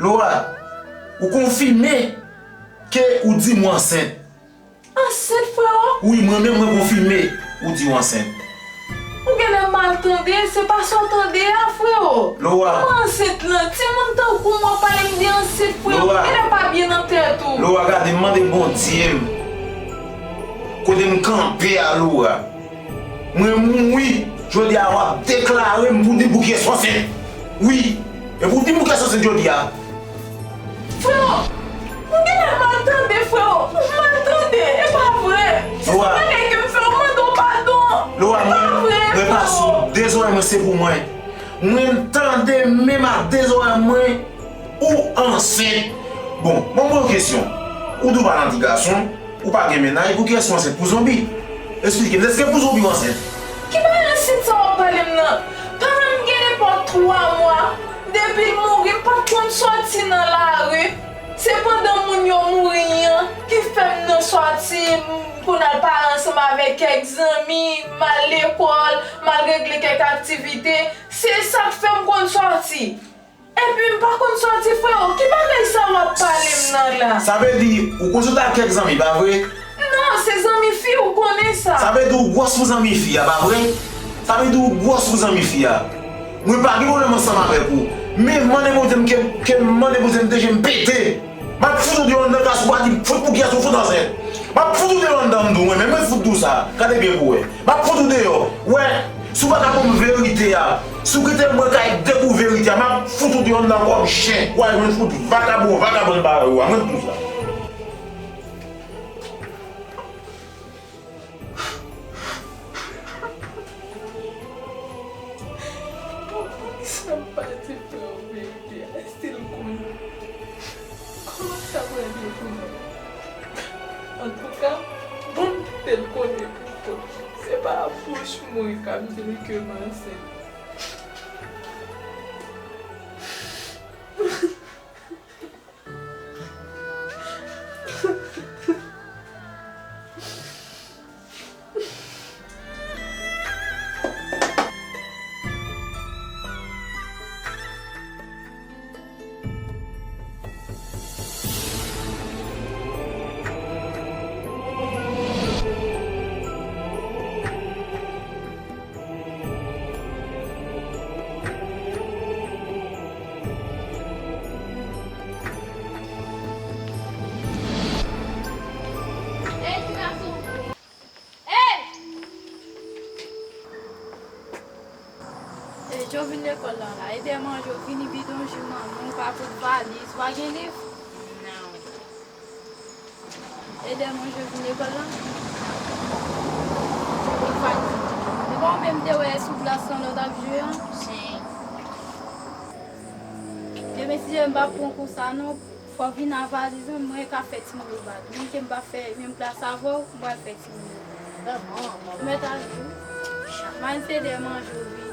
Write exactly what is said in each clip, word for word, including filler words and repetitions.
Laura, ou konfime ke ou di m ou ansent? Ansent, freo? Wi, mwen menm, mwen konfime ou di w ansent. Ou genlè mal tande, se pa sa w tande a, freo. Laura. Kòman ansent lan? Timoun tankou mwen pale m de ansent, freo. Laura. Ou genlè pa byen nan tèt ou. Laura, gade, m mande Bondye m. Kote m kanpe a, Laura. Mwen mouri, jodi a w ap deklare m pou di pou kiyès w ansent. Wi, e pou di pou kiyès w ansent jodi a. Freo, ou genlè mal tande, freo. Ou mal tande, e pa vre. Se yon bagay ke m fè, ou mande w padon. Laura, mwen, mwen pa soud. De zòrèy mwen se pou mwen. Mwen tande menm ak de zòrèy mwen ou ansent. Bon, mwen poze w kesyon. Ou di w pa nan ti gason. Ou pa gen mennaj, pou kiyès ou ansent? Pou zonbi? Esplike m, èske pou zonbi ou ansent? Ki bagay ansent sa w ap pale m nan? Paran m gen nenpòt twa mwa depi l mouri, m pa t konn sòti nan lari. Se pandan moun yo mouri an ki fè m nan sòti, m konn al pale ansanm avèk kèk zanmi, m al lekòl, m al regle kèk aktivite. Se sa k fè m konn sòti. Epi m pa konn sòti, freo. Ki bagay sa w ap pale m nan la? Sa vle di, ou konn sòti ak kèk zanmi, pa vre? Non, se zanmi fi, ou konnen sa. Sa vle di ou gwòs pou zanmi fi a, pa vre? Sa vle di ou gwòs pou zanmi fi a. Mwen pa gen pwoblèm ansanm avèk ou. Men mande Bondye m ke, ke mande Bondye m deje m pete. M ap fout ou deyò anndan klas ou pa di fout pou kiyès ou fout ansent. M ap fout ou deyò anndan m di w, mwen menm mwen fout di w sa. Gade byen pou wè. M ap fout ou deyò. Wè, si w pa ka ban m verite a, si w kite mwen kay dekouvri verite a, m ap fout ou deyò anndan kòm chen. W al jwenn fout vakabon, vakabòn parèy ou a. Mwen di w sa. Poukisa m pa di frè w verite a? Si l konnen, kòman sa pral ye pou nou? Antouka, ban m kite l konnen pito. Se pa bouch mwen k ap di l ke m ansent. Ey, ti gason! Ey! Ey, Joe vin lekòl la, la. Ede manje, w vini bidon ji manman, w pa pote valiz, w pa gen liv? Non. Ede manje, w vin lekòl la? Ou pa di. Se pa w menm te wè sou glas lan lè w t ap jwe an? Si. Demen si Dye vle m p ap pran kou sa non. Fò w vin a valiz mwen, mwen ka fè timoun yo bak. Menm ke m pa fè menm klas avè w, m pral fè timoun yo bak. Ou mèt al wi. M al ede manje w vini.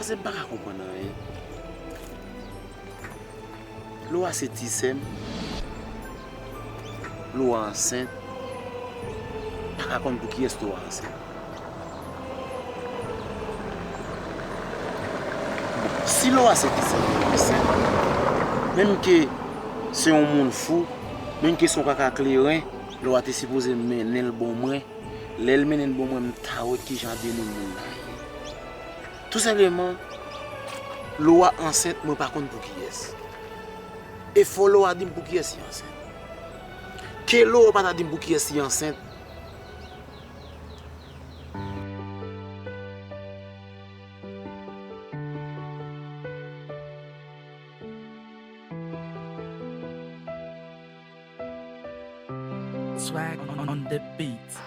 M pa ka konprann anyen. Loa se ti sè m. Loa ansent. Pa ka konn pou kiyès Loa ansent. Bon, si Loa se ti sè m, li ansent, menm ke se yon moun fou, menm ke se yon kaka kleren, Loa te sipoze mennen l bon mwen. Lè l mennen l bon mwen, m ta wè kijan de moun moun nan ye. Tou senpleman, Loa ansent, mwen pa konn pou kiyès. E fò Loa di m pou kiyès li ansent. Ke Loa pa ta di m pou kiyès li ansent. Swag on the beat.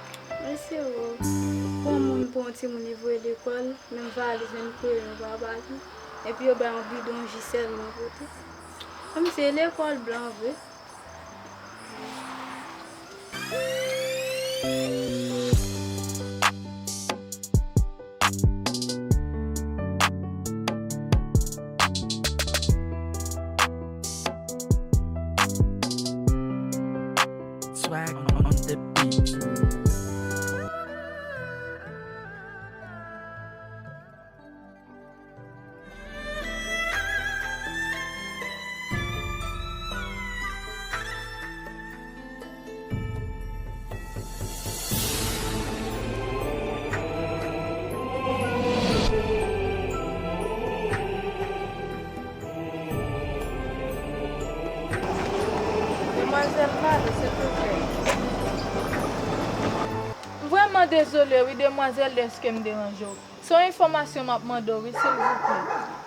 Mesye o, pou yon moun, pou yon timoun li voye lekòl, menm valiz, menm kreyon yo pa ba li. Epi yo bay yon bidon ji sèlman pote. Kòmsi se lekòl blan vre. Swag on the beat. Demwazèl, pale, silvouplè. M vrèman dezole, wi, demwazèl, dèske m deranje w. Se yon enfòmasyon m ap mande w, wi, silvouplè.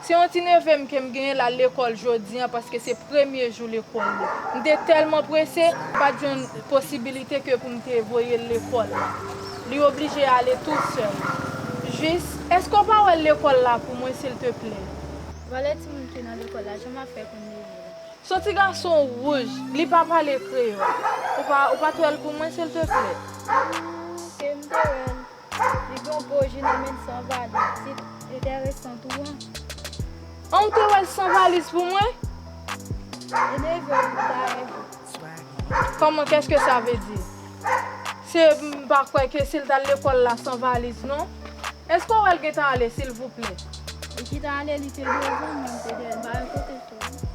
Se yon ti neve m ke m genyen, l al lekòl jodi a, paske se premye jou lekòl li. M te tèlman prese, pa t jwenn posibilite ke pou m te voye l lekòl la. Li oblije ale tousèl. Jis, èske w pa wè l lekòl la pou mwen, silteplè? Valè timoun ki nan lekòl la, jan m ap fè pou m leve la? Se yon ti gason wouj, li pa pale kreyòl. Ou pa, ou pa t wè l pou mwen, silteplè? Hmm, ke m te wè l. Li gen yon po ji nan men l san valiz. Ti enteresan tou, an. An, ou te wè l san valiz pou mwen? E neve w ta enve. Kòman, qu'est-ce que ça veut dire? Se, m pa kwè ke si l t al lekòl la san valiz, non. Èske w wè l gentan ale, silvouplè? Li gentan ale, li te devan mwen, m te dèyè l, m pa wè kote l soti.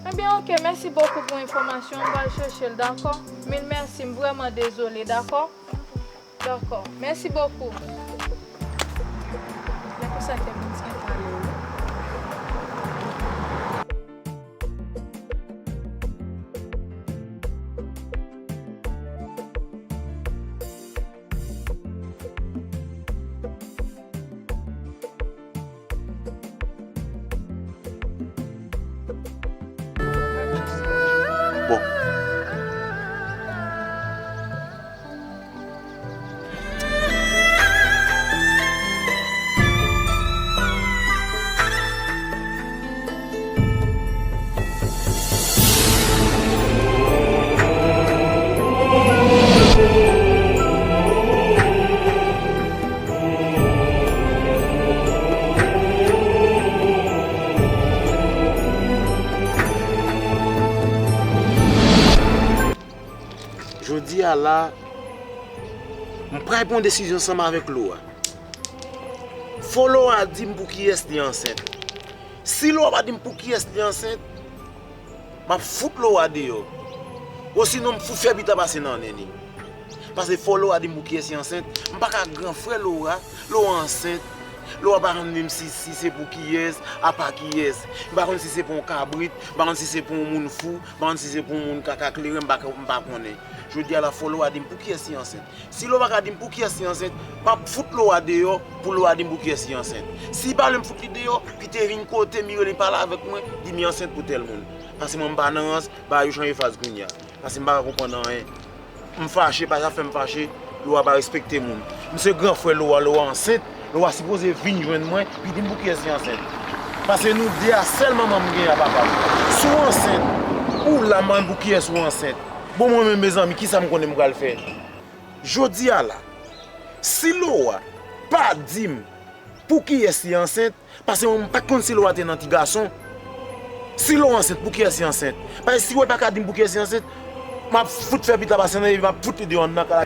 Ebyen, oke, mèsi bokou pou enfòmasyon an, m pral chèche l, dakò? Mil mèsi, m vrèman dezole, dakò? Dakò. Mèsi bokou. Lè konsa kè m byen pale, wi. Bon. Jodi a la, m pral pran yon desizyon ansanm avèk Loa. Fò Loa di m pou kiyès li ansent. Si Loa pa di m pou kiyès li ansent, m ap fout Loa deyò. Osinon, m fout fè pita pase nan nen li. Paske fò Loa di m pou kiyès li ansent. M pa ka gran frè Loa, Loa ansent. Loa pa konn menm si, si se pou kiyès, apa kiyès. M pa konn si se pou yon kabrit, m pa konn si se pou yon moun fou, m pa konn si se pou yon moun kaka kleren, m pa, m pa konnen. Jodi a la, fò Loa di m pou kiyès li ansent. Si Loa pa ka di m pou kiyès li ansent, m ap fout Loa deyò pou Loa di m pou kiyès li ansent. Si li pa vle m fout li deyò, kite vin kote m, li rele pale avèk mwen, di m li ansent pou tèl moun. Paske mwen m pa nan rans, bagay yo chanje faz kounye a. Paske m pa ka konprann anyen. M fache, pa sa fè m fache, Loa pa respekte moun. M se gran frè Loa, Loa ansent, Loa sipoze vin jwenn mwen, pou di m pou kiyès li ansent. Paske nou de a sèl manman m genyen a papa m. Si w ansent, ou la, m pa konn pou kiyès ou ansent. Bon, mwen menm, mezanmi, kisa m konnen m pral fè? Jodi a la, si Loa pa di m Pou kiyès li ansent? Paske mwen m pa t konn si Laura te nan ti gason. Si Laura ansent, pou kiyès li ansent? Paske si w pa ka di m pou kiyès li ansent, m ap fout fè pita pase nan epi m ap fout li deyò anndan kay la.